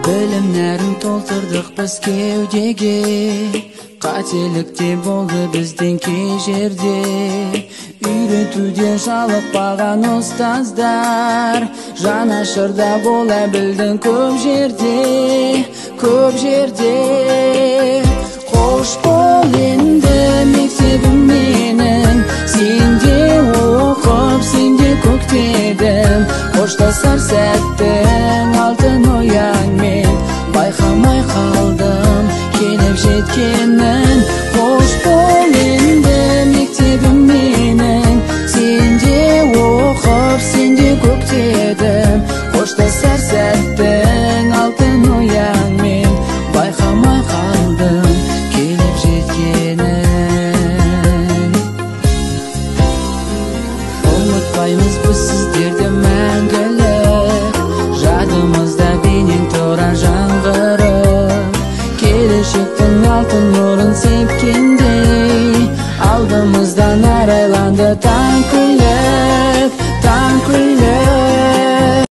Білім нәрін толтырдық біз кеудеге, қателік те болды бізден кей жерде. Үйретуден жалықпаған ұстаздар, жанашырда бола білдің көп жерде, көп жерде. Қош бол енді мектебім менің, сенде оқып, сенде көктедім. Қоштасар сәттің алтын ояңмен, байқамай қалдым келіп жеткен.